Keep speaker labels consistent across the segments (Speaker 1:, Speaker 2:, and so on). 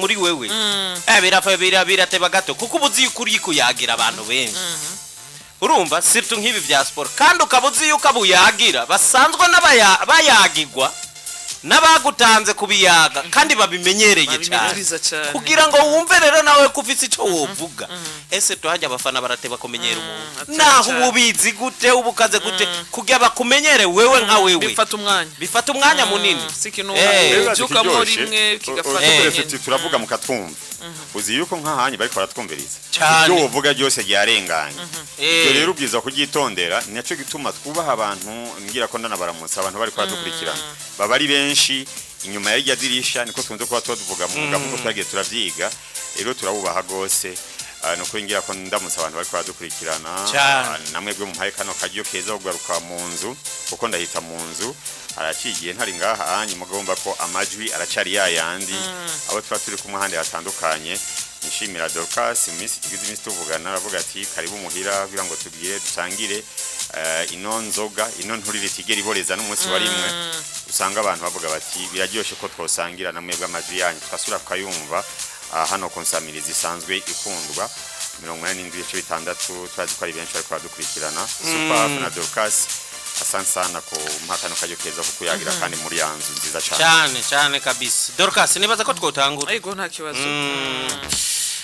Speaker 1: Muri wewe birafa birateba gato, kuko uba uzi yuko uri kuyagira abantu benshi, urumva, surtout nk'ibi bya siporo, kandi ukaba uzi yuko abo uyagira basanzwe bayagirwa n'abagutanze kubiyaga kandi babimenyereye cyane.
Speaker 2: Babimenyereza cyane.
Speaker 1: Kugira ngo wumve rero nawe ko ufite icyo wovuga, ese tuhajya abafana barateba kumenyera umuntu.
Speaker 2: Atari
Speaker 1: Naho
Speaker 2: cyane.
Speaker 1: uba ubizi gute, uba ukaze gute, kugira bakumenyere wewe nka wewe,
Speaker 2: bifata umwanya.
Speaker 1: Bifata umwanya munini.
Speaker 2: Si ikintu ubyukamo
Speaker 3: Kiryoshe.
Speaker 2: rimwe kigafata
Speaker 3: Uturetse
Speaker 2: nyine.
Speaker 3: Turavuga mukatwumva, uzi yuko nk'ahanyu bariko baratwumviriza.
Speaker 1: Cyane.
Speaker 3: Ibyo wovuga byose byarenganye. Ibyo rero ubwiza kuryitondera, ni nacyo gituma twubaha abantu. Ngira ko ndanabaramutsa abantu bariko baradukurikirana, baba ari benshi inyuma y'irya dirisha, niko tunze kuba tuvuga mu mugabo, nkuko twagiye turavyiga. Rero turawubaha gose. Ah, nuko ngira ko ndamutsa abantu bariko baradukurikirana.
Speaker 1: Cyane.
Speaker 3: Ah, namwe bwe mumpaye kano karyo keza ko kugaruka mu nzu, kuko ndahita mu nzu haraciye ntari ngaha anyu, mugomba ko amajwi aracari yayandi abo tuba turi kumwe ahandi hatandukanye. Nishimira Dorcas, mu minsi tugize iminsi tuvugana aravuga ati: "Karibu muhira," kugira ngo tubwire dusangire ino nzoga, ino nturire itigera iboreza n'umunsi wa rimwe. Usanga abantu bavuga bati: "Biraryoshe ko twosangira namwe bw'amajwi yanyu twasubira tukayumva." Hano ku nsamirizi isanzwe ikundwa 87.6, turazi ko ari benshi bariko baradukurikirana. Super na Dorcas, asante sana ku mpakano karyo keza ko kuyagira kandi muri ya nzu nziza cyane.
Speaker 1: Cyane cyane kabisa. Dorcas, nibaza ko twotangura.
Speaker 2: Ego, nta kibazo.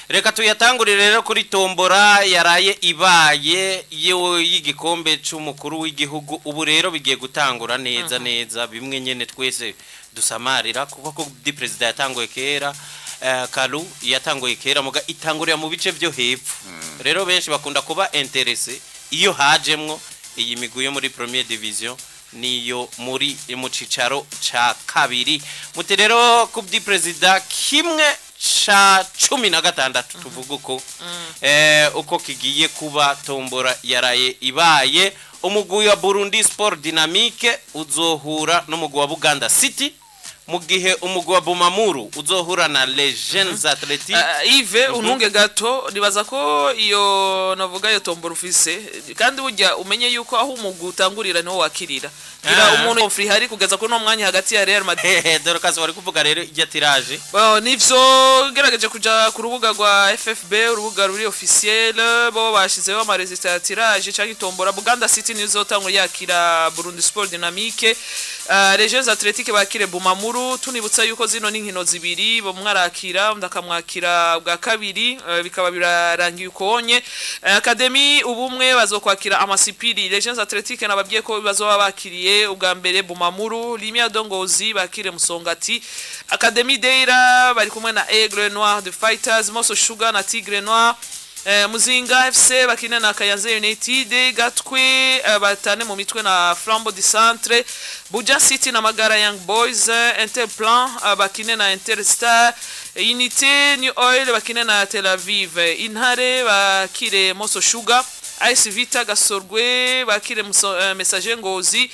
Speaker 1: Reka tuyatangurire rero kuri tombora yaraye ibaye yewe y'igikombe c'umukuru w'igihugu. Ubu rero bigiye gutangura neza neza, bimwe nyene twese dusamarira, kuko ko di perezida yatanguye kera, Kalu yatanguye kera, muga itangurira mu bice byo hepfo. Rero benshi bakunda kuba intéressé iyo hajemwo iyi migwi yo muri première division niyo muri mu cicaro ca kabiri. Muti rero coupe du président kimwe ca 16, tuvuga uko uko kigiye kuba. Tombora yaraye ibaye, umugwi wa Burundi Sport Dynamique uzohura n'umugwi wa Buganda City, mu gihe umugwi wa Bumamuru uzohura na Les Jeunes Athletiques.
Speaker 2: Yves, untunge gato, nibaza ko iyo navuga iyo tombora ufise, kandi burya umenye yuko aho umugwi utangurira niho wakirira gira. Umuntu free hari kugeza kuri no mwanya hagati ya Real Madrid.
Speaker 1: Dorcas, wari kuvuga rero irya tirage.
Speaker 2: Bon, nivyo, ngerageje kuja ku rubuga rwa FFB, urubuga ruri officiel, bo bashizeho ama résultats ya tirage canke itombora. Buganda City nizo zotangura yakira Burundi Sport Dynamique, Les Jeunes Athletiques bakire Bumamuru. Tunibutsa yuko zino ni inkino zibiri, bamwe arakira undi akamwakira bwa kabiri, bikaba birarangiye ukonye. Academy Ubumwe bazokwakira Amasipiri. Les Jeunes Athletiques nababwiye ko bazoba bakiriye ubwa mbere Bumamuru. Limia Dongozi bakire Musongati. Academy Deira bari kumwe na Aigle Noir de Fighters, Moso Sugar na Tigre Noir, Muzinga FC bakina na Kayanza United, Gatwe batane mu mitwe na Flambeau du Centre, Buja City na Magara Young Boys, Interplan bakine na Interstar, Unité New Oil bakine na Tel Aviv, Intare bakire Moso Sugar, AS Vita Gasorgwe bakire Messager Ngozi,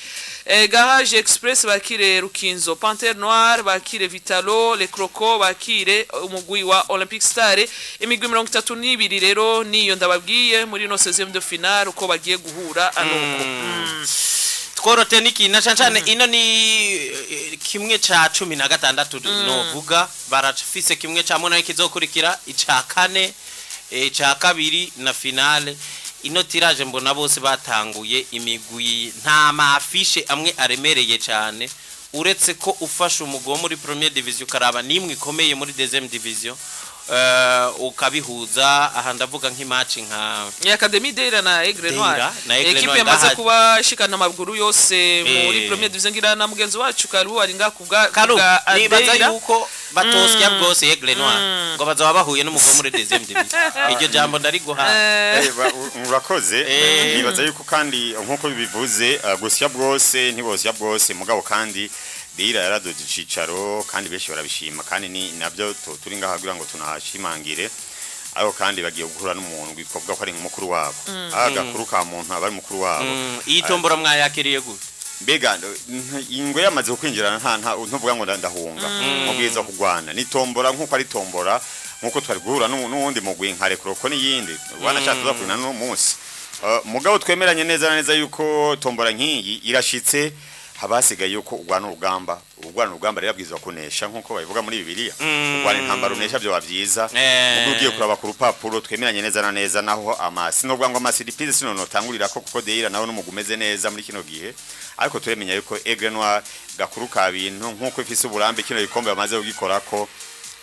Speaker 2: Garage Express bakire Rukinzo, Panthère Noire bakire Vitalo, Les Crocos bakire umugwi wa Olympic Star. Imigwi 32 rero niyo ndababwiye muri no 16e de finale uko bagiye guhura anuko.
Speaker 1: Tworote niki na cane cane ino ni kimwe ca 16 novuga, barafise kimwe ca munani kizokurikira ica kane, ica kabiri na finale. Ino tirage mbona bose batanguye imigwi nta ma affiches amwe aremereye cyane, uretse ko ufashe umugwi wo muri première division ukaraba nimwe ikomeye muri deuxième division, ukabihuza. Aha ndavuga nk'i match nka
Speaker 2: Ni Academy Deira na Aigle Noir.
Speaker 1: Deira na Aigle
Speaker 2: Equipe
Speaker 1: Noir,
Speaker 2: yamaze kuba ishikana amaguru yose muri première division, ngira na mugenzi wacu Karu ari ngaha kubwa
Speaker 1: Karu
Speaker 2: kubwa
Speaker 1: nibaza
Speaker 2: Deira.
Speaker 1: yuko batosya bwose Aigle Noir ngo bazaba bahuye n'umugwi wo muri deuxième division. Iryo jambo ndariguha.
Speaker 3: Urakoze. Nibaza yuko kandi nkuko bibivuze, gusya bwose ntibosya bwose, mugabo kandi Deira yaradoze icicaro kandi benshi barabishima, kandi ni nabyo turi ngaha kugira ngo tunahashimangire. Ariko kandi bagiye guhura n'umuntu witwa ko ari nk'umukuru wabo, agakuru ka muntu aba ari mukuru wabo.
Speaker 1: Iyi tombora mwayakiriye gute?
Speaker 3: Mbega ingwe yamaze kwinjirana, nta ntuvuga ngo ndahunga, mubwiza kugwana. Ni tombora nkuko ari tombora nkuko twari guhura n'uwundi mugwi nka Rekroko n'iyindi wanashatse tuzakurina no munsi. Mugabo twemeranye neza na neza yuko tombora nk'iyi irashitse. Haba hasigaye yuko urwana urugamba. Urwana urugamba rero abwirizwa kunesha, nkuko babivuga muri Bibiliya. Urwana intambara unesha byo bavyiza. Mugo ugiye kuraba ku rupapuro, twemeranye neza na neza, naho ama sinobwa ngo ama surprise sino notangurira ko, kuko Deira nawe n'umugwi umeze neza muri kino gihe, ariko turemenya yuko Aigle Noir gakuru ka bintu, nkuko ifise uburambe, kino gikombe bamaze kugikorako.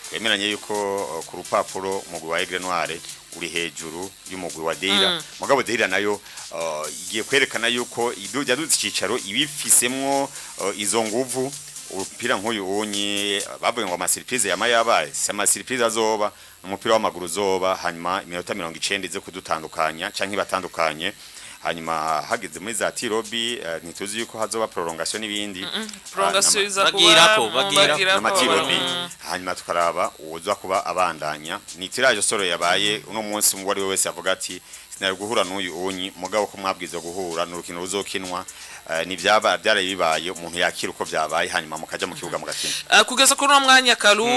Speaker 3: Twemeranye yuko ku rupapuro umugwi wa Aigle Noir uri hejuru y'umugwi wa Deira. Mugabo Deira nayo igiye kwerekana yuko yaduze icicaro, ibifisemwo izo nguvu. Umupira nk'uyu unyi bavuye ngo ama surprise yama yabaye, si ama surprise azoba, umupira w'amaguru uzoba, hanyuma iminota 90 ize kudutandukanya canke batandukanye. Hanyuma hageze muri za tirobi, ntituzi yuko hazoba prolongation n'ibindi.
Speaker 2: Prolongation iza kuba
Speaker 1: Bagirako, bagirako.
Speaker 2: Bagirako,
Speaker 3: n'amatirobi, hanyuma tukaraba uwoza kuba abandanya. Ni tirage soro yabaye uno munsi, uwo ari we wese avuga ati sinari guhura n'uyu unyi, mugabo ko mwabwiza guhura n'urukino ruzokinwa, ni byaba byaraye bibaye, umuntu yakira uko byabaye, hanyuma mukaja mu kibuga mugakina.
Speaker 2: Kugeza kuri uno mwanya karu,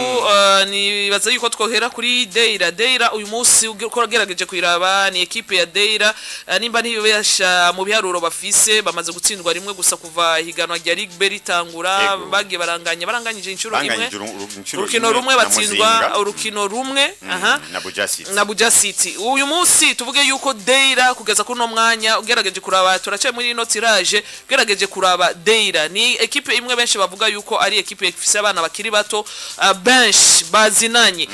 Speaker 2: nibaza yuko twohera kuri Deira. Deira uyu munsi uko wagerageje kuyiraba, ni ekipe ya Deira, nimba ntibesha mu biharuro bafise, bamaze gutsindwa rimwe gusa kuva ihiganwa rya Ligue B ritangura.
Speaker 3: Ego.
Speaker 2: Bagiye baranganya, baranganyije inshuro imwe.
Speaker 3: Banganyije inshuro
Speaker 2: Urukino
Speaker 3: imwe
Speaker 2: rumwe
Speaker 3: na
Speaker 2: batsindwa
Speaker 3: Muzinga.
Speaker 2: urukino rumwe, aha.
Speaker 3: Na Buja City.
Speaker 2: Na Buja City. Uyu munsi tuvuge yuko Deira kugeza kuri uno mwanya, ugerageje kuraba, turacaye muri ino tirage, ugerageje kuraba Deira ni ekipe imwe benshi bavuga yuko ari ekipe ifise abana bakiri bato, benshi bazinanye.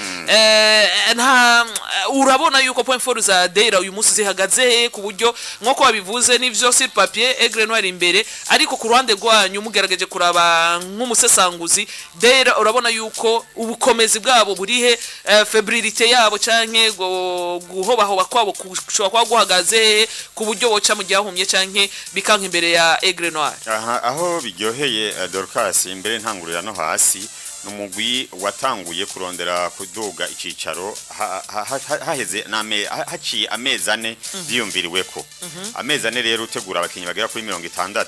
Speaker 2: Nta urabona yuko point fort za Deira uyu munsi zihagaze he, ku buryo nko babivuze nivyo, sur papier Aigle Noir imbere, ariko ku ruhande rwanyu mugerageje kuraba nk'umusesanguzi, Deira urabona yuko ubukomezi bwabo burihe, fébrilité yabo canke guhobahoba kwabo kushobora kuba guhagaze hehe, ku buryo boca mu gihahumye canke bikanka imbere ya Aigle Noir?
Speaker 3: Aha, aho biryoheye, Dorcas, imbere ntangurira no hasi, numugwi watanguye kurondera kuduga icicaro haheze haciye amezi 4 byiyumviriweko. Amezi 4 rero utegura abakinyi bagera kuri 60,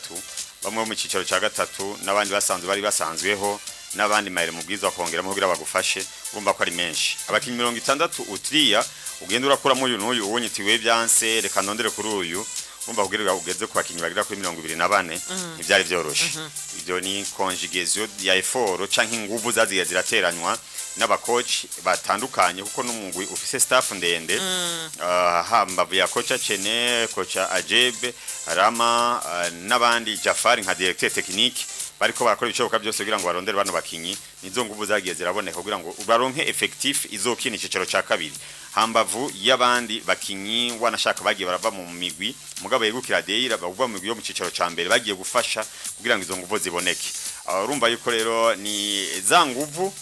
Speaker 3: bamwe bo mu cicaro ca gatatu n'abandi basanzwe bari basanzweho n'abandi mayere mubwiza kongeramo kugira bagufashe, urumva ko ari menshi. Abakinyi 60 utiriya ugenda urakuramo uyu n'uyu, ubonye uti we byanse, reka ndondere kuri uyu, urumva kugira ugeze ku bakinyi bagera kuri 24 ntivyari vyoroshe. Ibyo ni conjugaison ya effort canke inguvu zaziye zirateranywa n'abakoci batandukanye, kuko n'umugwi ufise staff ndende, hambavu ya coach Chene, coach Ajebe Rama, n'abandi, Jafari nka directeur technique, bariko barakora ibishoboka byose kugira ngo barondere bano bakinyi. Nizo nguvu zagiye ziraboneka kugira ngo baronke effectif izokina icicaro ca kabiri, hambavu y'abandi bakinyi wanashaka bagiye barava mu migwi mugabo yegukira Deira, bava mu migwi yo mu cicaro ca mbere, bagiye gufasha kugira ngo izo nguvu ziboneke. Urumva yuko rero ni za nguvu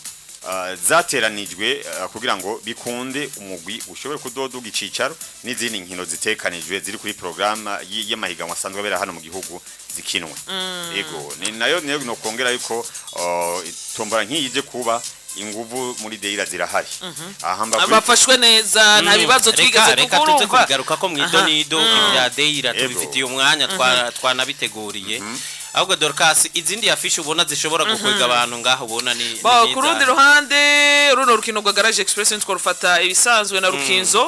Speaker 3: zateranijwe kugira ngo bikunde umugwi ushobore kudoduga icicaro, n'izindi nkino zitekanijwe ziri kuri programme y'amahiganwa asanzwe abera hano mu gihugu zikinwe. Ego, ni nayo niyo no kongera yuko tombora nk'iyi ije kuba, inguvu muri Deira zirahari. Aha mbavu
Speaker 2: Bafashwe neza, nta bibazo twigeze
Speaker 1: Reka tuze
Speaker 2: tukurumva.
Speaker 1: kubigaruka ko mwido nido ibya Deira.
Speaker 3: Ego.
Speaker 1: Tubifitiye umwanya, twanabiteguriye. Ahubwo Dorcas, izindi affiche ubona zishobora gukwega abantu ngaho ubona ni
Speaker 2: Ba,
Speaker 1: ni
Speaker 2: ku rundi
Speaker 1: n'izahe?
Speaker 2: ruhande, runo rukino rwa Garage Express ntitwarufata ibisanzwe na Rukinzo.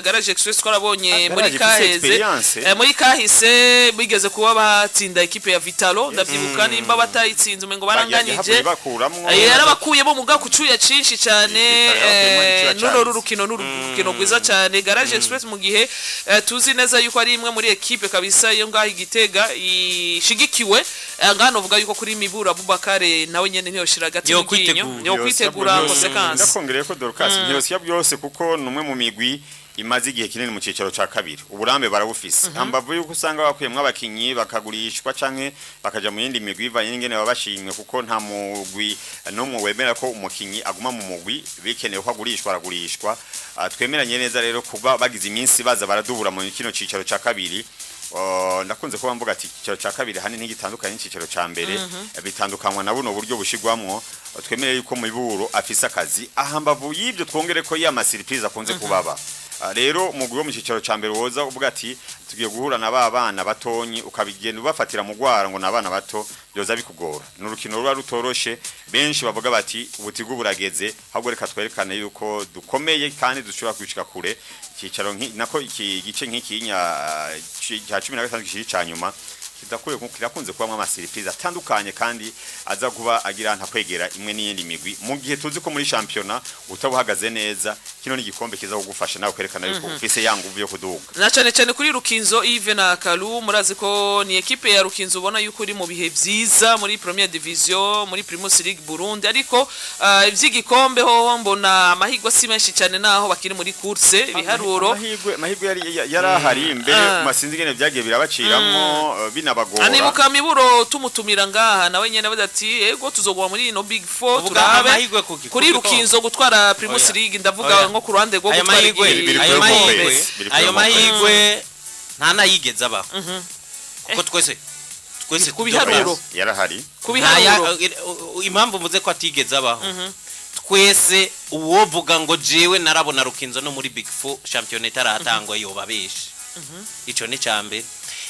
Speaker 2: Garage Express twarabonye
Speaker 3: Ah,
Speaker 2: muri
Speaker 3: Garage ifise
Speaker 2: kaheze
Speaker 3: experience.
Speaker 2: Muri kahise bigeze kuba batsinda ekipe ya Vitalo, ndavyibuka, nimba batayitsinze umengo baranganije.
Speaker 3: Yahavuye bakuramwo.
Speaker 2: Yarabakuyemo muga kucuya cinshi cyane.
Speaker 3: Vitalo yabakuyemo icuya
Speaker 2: Nuno
Speaker 3: cane.
Speaker 2: rukino n'urukino rwiza cyane Garage Express, mu gihe tuzi neza yuko ari imwe muri ekipe kabisa yo ngaho Igitega ishigikiwe. Ngaho novuga yuko kuri Mibura Abubakar nawe nyene ntiyoshira agati
Speaker 1: Yo
Speaker 2: mu ryinyo.
Speaker 1: kwitegura.
Speaker 2: Yo kwitegura conséquence.
Speaker 3: Ndakongereye ko Dorcas, ntiyosiya byose, kuko ni umwe mu migwi imaze igihe kinini mu cicaro ca kabiri, uburambe barabufise, hambavu yuko usanga bakuyemwo abakinyi bakagurishwa canke bakaja mu yindi migwi bivanye n'ingene baba bashimwe, kuko nta mugwi n'umwe wemera ko umukinyi aguma mu mugwi, bikenewe ko agurishwa aragurishwa. Twemeranye neza rero kuba bagize iminsi baza baradubura mu kino cicaro ca kabiri. Ndakunze kuba mvuga ati icicaro ca kabiri hanini ntigitandukanye n'icicaro ca mbere, bitandukanywa na buno buryo bushigwamwo. Twemereye yuko Miburo afise akazi. Ahambavu y'ibyo twongere ko ya surprise akunze kubaba. Rero umugwi wo mu cicaro ca mbere woza uvuga ati tugiye guhura na ba bana batonyi, ukabigenda ubafatira mu gwara ngo nabana bato, byoza bikugora. Ni urukino ruba rutoroshe, benshi bavuga bati ubutigu burageze, ahubwo reka twerekane yuko dukomeye kandi dushobora kwishika kure. Icicaro nako iki gice nk'ikinya cya 15 gishiri ca nyuma. kidakuye kirakunze kubamwo ama surprise atandukanye kandi aza kuba agira ntakwegera imwe n'iyindi migwi, mu gihe tuzi ko muri shampiyona utabuhagaze neza, kino ni igikombe kiza kugufasha nawe kwerekana yuko ufise ya nguvu yo kuduga.
Speaker 2: Na cyane cyane kuri Rukinzo, Yves na Kalu, murazi ko ni ekipe ya Rukinzo ubona yuko iri mu bihe vyiza muri Première Division, muri Primus League Burundi, ariko ivy'igikombe ho mbona amahirwe si menshi cyane naho bakiri muri course ibiharuro.
Speaker 3: Amahirwe yari ahari imbere. Masinzi ingene vyagiye birabaciramwo, binabagora.
Speaker 2: Anibuka Miburo tumutumira ngaha, nawe nyene avuga ati ego tuzogwa muri ino Big Four.
Speaker 1: Uvuga
Speaker 2: turabe
Speaker 1: amahirwe kuki?
Speaker 2: Kuri
Speaker 1: Kuki
Speaker 2: Rukinzo gutwara Primus
Speaker 1: Oya.
Speaker 2: League, ndavuga
Speaker 1: Oya.
Speaker 2: nko ku ruhande rwo
Speaker 1: Ayo
Speaker 2: gutwara
Speaker 1: mahirwe
Speaker 3: Biri
Speaker 1: ayo
Speaker 3: kuri
Speaker 1: mahirwe
Speaker 3: Lopez, biri kuri
Speaker 1: ayo
Speaker 3: Lopez.
Speaker 1: mahirwe nta nayigeze abaho, kuko twese
Speaker 2: Ku biharuro.
Speaker 3: Yarahari.
Speaker 2: Ku biharuro.
Speaker 1: Impamvu mvuze ko atigeze abaho, twese uwovuga ngo jewe narabona Rukinzo no muri Big Four shampiyona itaratangwa yoba benshi. Ico ni cambere.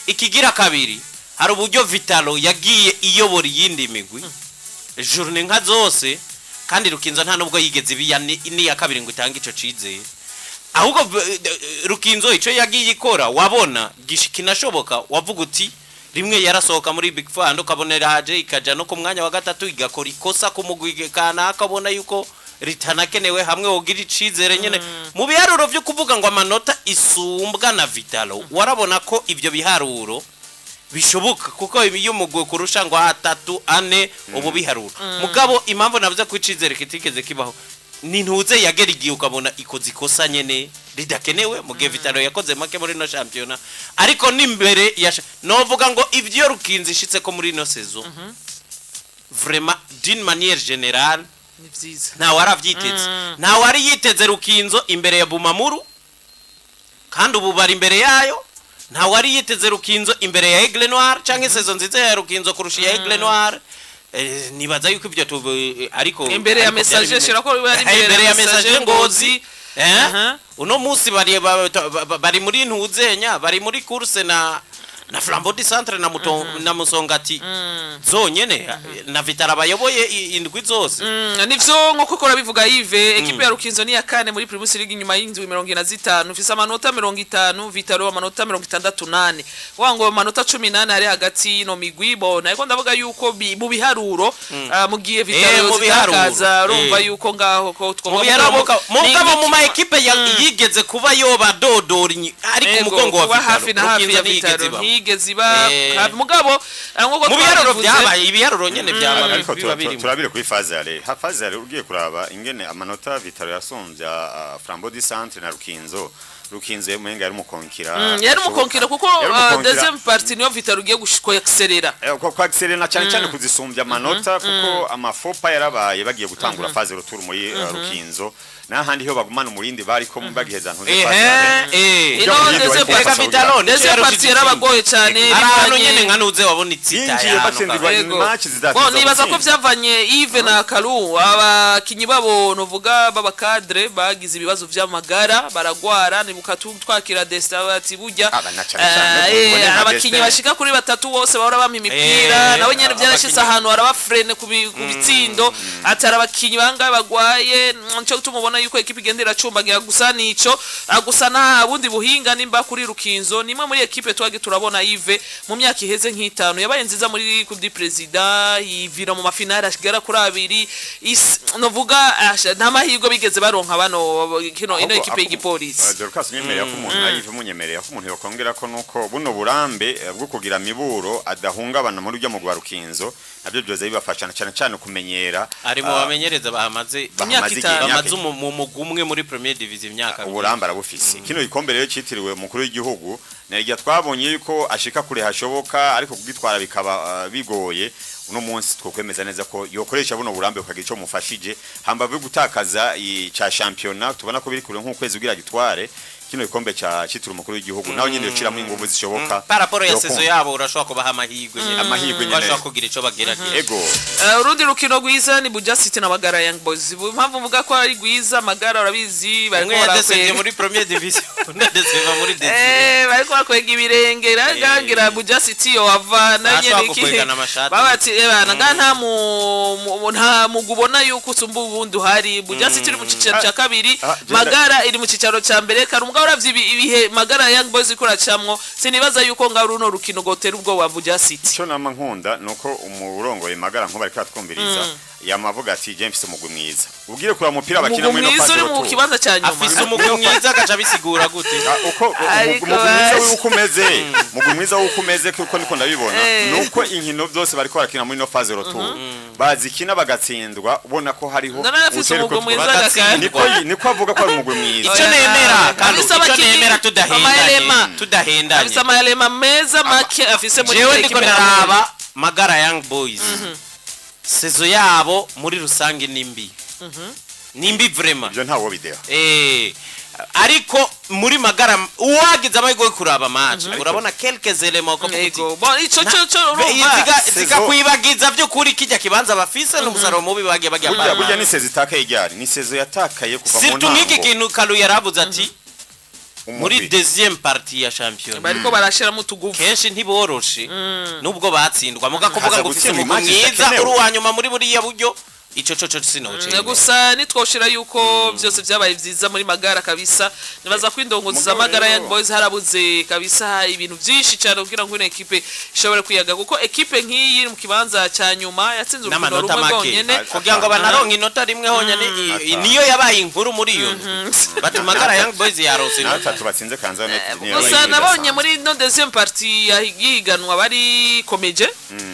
Speaker 1: Ikigira kabiri, hari uburyo Vital'O yagiye iyobora iyindi migwi journée nka zose, kandi Rukinzo nta nubwo yigeze ibiya n'iya kabiri ngo itange ico cizere. Ahubwo Rukinzo ico yagiye ikora wabona kinashoboka, wavuga uti rimwe yarasohoka muri Big Four, ahandi ukabona iraje ikaja no ku mwanya wa gatatu, igakora ikosa ku mugwi kanaka ubona yuko ritanakenewe, hamwe wogira icizere nyene mu biharuro vyo kuvuga ngo amanota isumbwa na Vital'O. Warabona ko ivyo biharuro bishoboka, kuko iyo umugwi kurusha ngo atatu ane ubu biharuro. Mugabo impamvu navuze ko icizere kitigeze kibaho ni ntuze yagera igihe ukabona ikoze ikosa nyene ridakenewe, mu gihe Vital'O yakoze make muri no shampiyona. Ariko n'imbere ya novuga ngo ivyo Rukinzo ishitse ko muri ino saison, vraiment d'une manière générale,
Speaker 2: ni vyiza.
Speaker 1: Ntawe aravyiteze, ntawe ari yiteze Rukinzo imbere ya Bumamuru, kandi ubu bari imbere yayo. Ntawe ari yiteze Rukinzo imbere ya Aigle Noir, canke saison nziza ya Rukinzo kurusha iya Aigle Noir. Nibaza yuko ivyo ariko
Speaker 2: Imbere ya
Speaker 1: ariko byari
Speaker 2: Messager,
Speaker 1: bimeze.
Speaker 2: shira ko ari
Speaker 1: imbere ya Messager Ngozi.
Speaker 2: Aha.
Speaker 1: Uno munsi bari bari muri ntuzenya, bari muri course na Flambeau du Centre na Muto, na Musongati zonyene, na Vital'O bayoboye indwi zose.
Speaker 2: Nivyo nkuko ukora bivuga Yves, ekipe ya Rukinzo ni ya kane muri Primus League inyuma y'indwi 45, ifise amanota 50, Vital'O amanota 68, wango amanota 18 ari hagati y'ino migwi. Bona ariko ndavuga yuko mu biharuro, mu gihe Vital'O
Speaker 1: Mu biharuro.
Speaker 2: zitakaza, urumva yuko ngaho ko
Speaker 1: Mu
Speaker 2: tugomba
Speaker 1: biharuro, mugabo mu ma
Speaker 2: ni
Speaker 1: ekipe yigeze kuba yoba dodora ariko
Speaker 2: Ego,
Speaker 1: umugongo wa
Speaker 2: kuba hafi na
Speaker 1: Vital'O,
Speaker 2: hafi
Speaker 1: Rukinzo
Speaker 2: ya
Speaker 1: ntiyigeze
Speaker 2: Vital'O
Speaker 1: ibaho.
Speaker 2: ntiyigeze iba hafi, mugabo nkuko
Speaker 1: Mu biharuro
Speaker 2: twabivuze.
Speaker 1: byabaye, ibiharuro nyene byaba
Speaker 3: Ariko
Speaker 1: biba birimo.
Speaker 3: turabire kuri phase aller. Ha phase aller ugiye kuraba ingene amanota Vital'O yasumbya Flambeau du Centre na Rukinzo, Rukinzo umenga yari umukonkira.
Speaker 2: Yari umukonkira kuko
Speaker 3: Yari umukonkira.
Speaker 2: deuxième partie niyo Vital'O ugiye gushikwa accélérera.
Speaker 3: Kwa accélérer na cyane cyane kuzisumbya amanota, kuko amafopa yarabaye bagiye gutangura phase retour muri Rukinzo, n'ahandi ho bagumana umurindi bariko bagiheza ntuze phase aller.
Speaker 2: Ino
Speaker 3: Ibyo
Speaker 2: deuxième
Speaker 3: bariko
Speaker 2: partie
Speaker 3: bafasha
Speaker 1: Vital'O
Speaker 2: deuxième
Speaker 1: yarushije
Speaker 2: partie yarabagoye cyane.
Speaker 1: Hari ahantu
Speaker 2: bivanye-
Speaker 1: nyene nka nuze wabona itsita
Speaker 3: Yinjiye batsindirwa
Speaker 2: Yego.
Speaker 3: match zidateza
Speaker 2: Bon, nibaza ko
Speaker 3: gutsinda.
Speaker 2: vyavanye Yves na Kalu, abakinyi babo novuga baba cadre bagize ibibazo vy'amagara, baragwara. Nibuka twakira Destin bati burya
Speaker 3: Aba na cane cane, ubone nka
Speaker 2: abakinyi
Speaker 3: Destin.
Speaker 2: bashika kuri batatu bose bahora bampa imipira, nawe nyene vyarashitse
Speaker 1: abakinyi-
Speaker 2: ahantu arabafrene ku bitsindo, atari abakinyi bangahe bagwaye. Nico gituma ubona yuko ekipe igenda iracumbagira gusa nico. Gusa nta bundi buhinga nimba kuri Rukinzo, nimwe muri ekipe twagi turabona Yves mu myaka iheze nk'itanu yabaye nziza muri Coupe du Président, yivira mu mafinale ashigara kuri abiri. Novuga nta mahirwe bigeze baronka bano kino ino ekipe y'igipolisi.
Speaker 3: Dorcas, nyemerera ko umuntu ayive munyemerera ko umuntu yokongera ko nuko buno burambe bwo kugira Miburo adahungabana muri ujya mu gwa Rukinzo, nabyo byoza bibafasha na cyane cyane kumenyera.
Speaker 1: Ari mu bamenyereza bahamaze
Speaker 3: bahamaze igihe,
Speaker 2: Imyaka itanu.
Speaker 1: Bamaze mu mugwi umwe muri Premier Division imyaka
Speaker 3: Uburambe arabufise. Kino gikombe rero cyitiriwe umukuru w'igihugu, nirya twabonye yuko ashika kure hashoboka, ariko kugitwara bikaba bigoye. Uno munsi twokwemeza neza ko yokoresha buno burambe bukagira ico mufashije hambavu yo gutakaza ca championnat tubona ko biri kure nk'ukwezi kugira gitware kino gikombe ca citiriwe umukuru w'igihugu, naho nyene yociramo inguvu zishoboka.
Speaker 1: Par rapport ya
Speaker 3: Yokunda.
Speaker 1: saison yabo, urashobora kubaha amahirwe nyene.
Speaker 3: Amahirwe nyene.
Speaker 1: Bashobora kugira ico bagerageje.
Speaker 3: Ego.
Speaker 2: Urundi rukino rwiza ni Buja City na Magara Young Boys. Impamvu mvuga ko ari rwiza, Magara urabizi bariko
Speaker 1: Umwe yadesevye
Speaker 2: barakwega
Speaker 1: muri Premier Division, undi adeseva muri deuxième.
Speaker 2: Bariko bakwega ibirenge rangangira Buja City yo ava na
Speaker 1: Ashobora
Speaker 2: nyene
Speaker 1: gukwegana amashati.
Speaker 2: Baba ati ebana nga nta nta mugubona yuko usumba ubundi uhari. Buja City iri mu cicaro ca kabiri,
Speaker 3: Genda-
Speaker 2: Magara iri mu cicaro ca mbere kari umugabo. Mugabo uravye ibihe Magara Young Boys iriko iracamwo, sinibaza yuko ngaho runo rukino gotera ubwoba Buja City.
Speaker 3: Icyo nama nkunda nuko umurongoye Magara nkuba ariko atwumviriza, yamavuga ati je mfise umugwi mwiza, ubwire kuraba umupira bakina
Speaker 2: Umugwi
Speaker 3: muri no
Speaker 2: mwiza
Speaker 3: phase
Speaker 2: uri mu
Speaker 3: retour.
Speaker 2: kibanza ca nyuma.
Speaker 1: Afise umugwi mwiza, agaca abisigura gute?
Speaker 3: Ah, uko
Speaker 2: Ariko
Speaker 3: umugwi mwiza
Speaker 2: baje.
Speaker 3: w'uko umeze, umugwi mwiza w'uko umeze, kuko niko ndabibona, nuko inkino byose bariko barakina muri no phase retour bazikina bagatsindwa, ubona ko hariho
Speaker 2: None afise
Speaker 3: utera
Speaker 2: umugwi
Speaker 3: uko
Speaker 2: mwiza
Speaker 1: bagatsindwa.
Speaker 2: gakandi.
Speaker 3: Niko avuga ko ari umugwi mwiza.
Speaker 1: Icyo
Speaker 2: Oya,
Speaker 1: nemera kandi
Speaker 2: afise
Speaker 1: icyo
Speaker 2: abakinyi,
Speaker 1: nemera tudahendanye,
Speaker 2: amayelema.
Speaker 1: tudahendanye,
Speaker 2: Afise amayelema meza make afise muri
Speaker 1: jewe
Speaker 2: iyo
Speaker 1: ndiko
Speaker 2: ekipe.
Speaker 1: ndaraba Magara Young Boys, saison yabo muri rusange ni mbi, ni mbi vraiment.
Speaker 3: Ibyo ntawo bideha.
Speaker 1: Ariko muri Magara uwagize amahirwe yo kuraba match, urabona quelques éléments ko
Speaker 2: Yego, bon, ico cyo urumva
Speaker 1: zikakwibagiza by'ukuri kijya kibanza bafise n'umusaruro mubi bagiye bagiye.
Speaker 3: Burya ni saison itakaye ryari, ni saison yatakaye kuva mu
Speaker 1: Surtout nk'iki
Speaker 3: ntango.
Speaker 1: kintu Kalu yarabuze ati muri
Speaker 3: Umugwi.
Speaker 1: deuxième partie ya championnat
Speaker 2: bariko barashiramo utuguvu.
Speaker 1: Kenshi ntiboroshe nubwo batsindwa, muga kuvuga
Speaker 3: Haza
Speaker 1: ngo ufise
Speaker 3: gutsindwa
Speaker 1: umugwi
Speaker 3: imanza
Speaker 1: mwiza
Speaker 3: zidakenewe.
Speaker 1: uri uwa nyuma muri buriya buryo, ico co sinoce.
Speaker 2: Gusa nitwoshira yuko byose byabaye vyiza muri Magara kabisa. Nibaza ko indongozi za
Speaker 3: Mugabo
Speaker 2: Magara
Speaker 3: rero-
Speaker 2: Young Boys harabuze kabisa ibintu byinshi cyane kugira ngo ino ekipe ishobore kwiyaga, kuko ekipe nk'iyi iri mu kibanza cya nyuma yatsinze urukino
Speaker 1: N'amanota
Speaker 2: rumwe
Speaker 1: make
Speaker 2: rwonyene.
Speaker 1: Kugira ngo banaronke inota rimwe honyene,
Speaker 3: Atanu.
Speaker 1: niyo yabaye inkuru muri iyo ndwi, bati Magara Young Boys yarose inota.
Speaker 3: N'atatu batsinze Kanza United niyo
Speaker 2: Gusa
Speaker 3: yabaye
Speaker 2: nabonye
Speaker 3: idasanzwe.
Speaker 2: muri no deuxième partie y'ihiganwa bari komeje,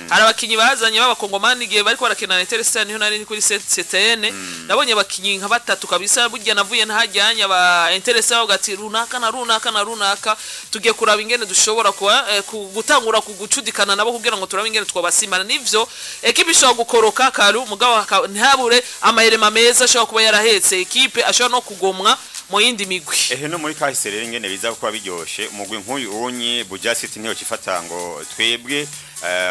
Speaker 2: hari abakinyi bazanye b'abakongomani igihe bariko barakina na Interstar, niho nari kuri CTN, nabonye abakinyi nka batatu kabisa. Burya navuye ntahajyanye aba Interstar bavuga ati runaka na runaka na runaka, tugiye kuraba ingene dushobora kuba gutangura kugucudikana nabo kugira ngo turabe ingene twabasimana. Nivyo, ekipe ishobora gukoroka karu, mugabo ntihabure amayerema meza ashobora kuba yarahetse ekipe, ashobora no kugomwa mu yindi migwi.
Speaker 3: Ehe, no muri kahise rero ingene biza kuba biryoshe, umugwi nk'uyu unye Buja City ntiyo cifata ngo twebwe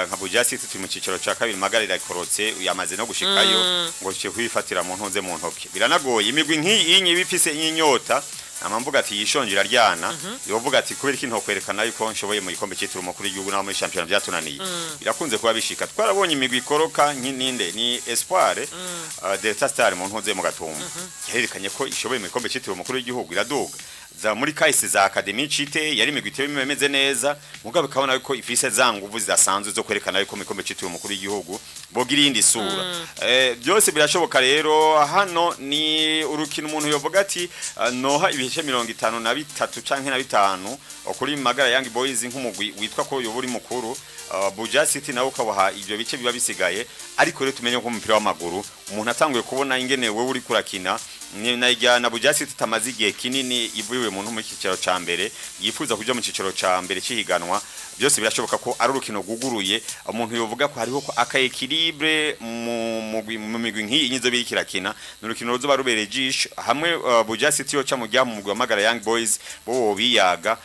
Speaker 3: nka Buja City turi mu cicaro ca kabiri, Magara irakorotse yamaze no gushikayo, ngo cyo kwifatira mu ntunze mu ntoke biranagoye. Imigwi nk'iyi inye bifise inyota, amamvuga ati yishonje iraryana, yovuga ati kubera iki ntokwerekana yuko nshoboye mu gikombe cyitiriwe umukuru w'igihugu n'aho muri shampiyona byatunaniye. Birakunze kuba bishika, twarabonye imigwi ikoroka nk'ininde ni Espoir, Delta Star mu ntuze mu Gatumba yerekanye ko ishoboye mu gikombe cyitiriwe umukuru w'igihugu iraduga. Za muri kahise za Academy Cite yari imigwi iteye imeze neza, mugabo ukabona ko ifise za nguvu zidasanzwe zo kwerekana yuko mu gikombe cyitiriwe umukuru w'igihugu bogira iyindi sura. Byose birashoboka rero. Hano ni urukino umuntu yovuga ati noha ibice 53 canke na bitanu kuri Magara Young Boys nk'umugwi witwa ko yoba uri mukuru, Buja City nawe ukabaha ibyo bice biba bisigaye. Ariko rero tumenye ko umupira w'amaguru umuntu atanguye kubona ingene wewe uri kurakina ni na na Buja City tamaze igihe kinini ivuye mu mu cyicaro ca mbere yifuza kuja mu cyicaro ca mbere cihiganwa. Byose birashoboka ko ari urukino rwuguruye, umuntu yovuga ko hariho ko aka équilibre mu mugwi mu migwi nk'iyi nyizo biri kirakina. Ni urukino ruzoba rubereye ijisho hamwe Buja City yoca mu gihe mu mugwi wa Magara Young Boys bo biyaga,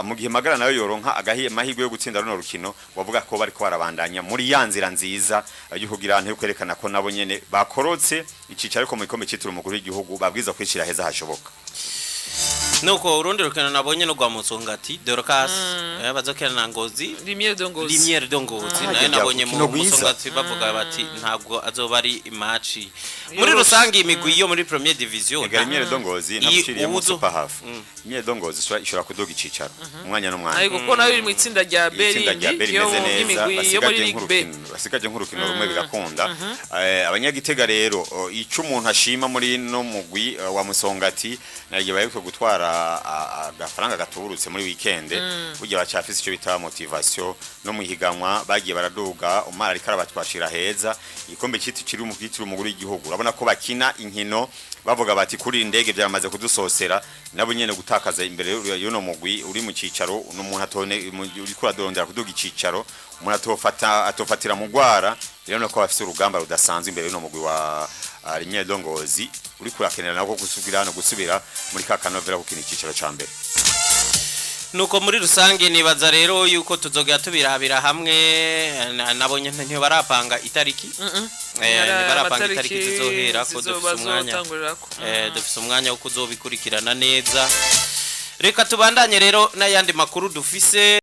Speaker 3: mu gihe Magara nayo yoronka agahiye amahirwe yo gutsinda runo rukino, bavuga ko bariko barabandanya muri ya nzira nziza yo kugira yo kwerekana ko nabo nyene bakorotse icicaro, ariko mu gikombe cyitiriwe umukuru w'igihugu babwiza kwicira heza hashoboka.
Speaker 1: Nuko urundi rukino nabonye no rwa Musongati Dorcas, bazokina na Ngozi.
Speaker 2: Lumière de Ngozi.
Speaker 1: Lumière de Ngozi nayo
Speaker 3: Harya
Speaker 1: nabonye mu
Speaker 3: rukino rwiza.
Speaker 1: Musongati bavuga bati ntabwo azoba ari match muri
Speaker 2: Yoroshe.
Speaker 1: rusange imigwi yo muri première division.
Speaker 3: Ega Lumière de Ngozi namushiriyemo
Speaker 1: uwuzo-
Speaker 3: super half. Lumière de Ngozi ishobora kuduga icicaro umwanya n'umwanya.
Speaker 2: Ariko kuko nayo iri mu itsinda rya B
Speaker 3: Itsinda rya
Speaker 2: rindi
Speaker 3: B
Speaker 2: yo
Speaker 3: rimeze neza,
Speaker 2: y'imigwi yo muri
Speaker 3: basigaje
Speaker 2: Ligue B.
Speaker 3: nk'urukino, basigaje nk'urukino rumwe bigakunda. Abanyagitega rero, ico umuntu ashima muri no mugwi wa Musongati nagiye baheruka gutwara agafaranga gatuburutse muri weekend, burya bacafise ico bita motivation no muhiganwa bagiye baraduga. Umara ariko arabatwashira heza igikombe cyitiriwe umukuru w'igihugu, urabona ko bakina inkino bavuga bati kuri indege byamaze kudusosera. Nabo nyene gutakaza imbere y'uno mugwi uri mu cicaro, n'umuntu atone uri kuradondera kuduga icicaro, umuntu atofata atofatira mu gwara rero nako bafise urugamba rudasanzwe imbere y'uno mugwi wa Lumière de Ngozi uri kurakenera nako gusubira no gusubira muri ka kanovera gukina icicaro ca mbere.
Speaker 1: Nuko muri rusange nibaza rero yuko tuzogera tubirabira hamwe, nabonye ntibarapanga itariki. Ntibarapanga itariki zizohera ko dufise umwanya.
Speaker 2: Bazotangurirako.
Speaker 1: Dufise umwanya wo kuzobikurikirana neza. Reka tubandanye rero n'ayandi makuru dufise.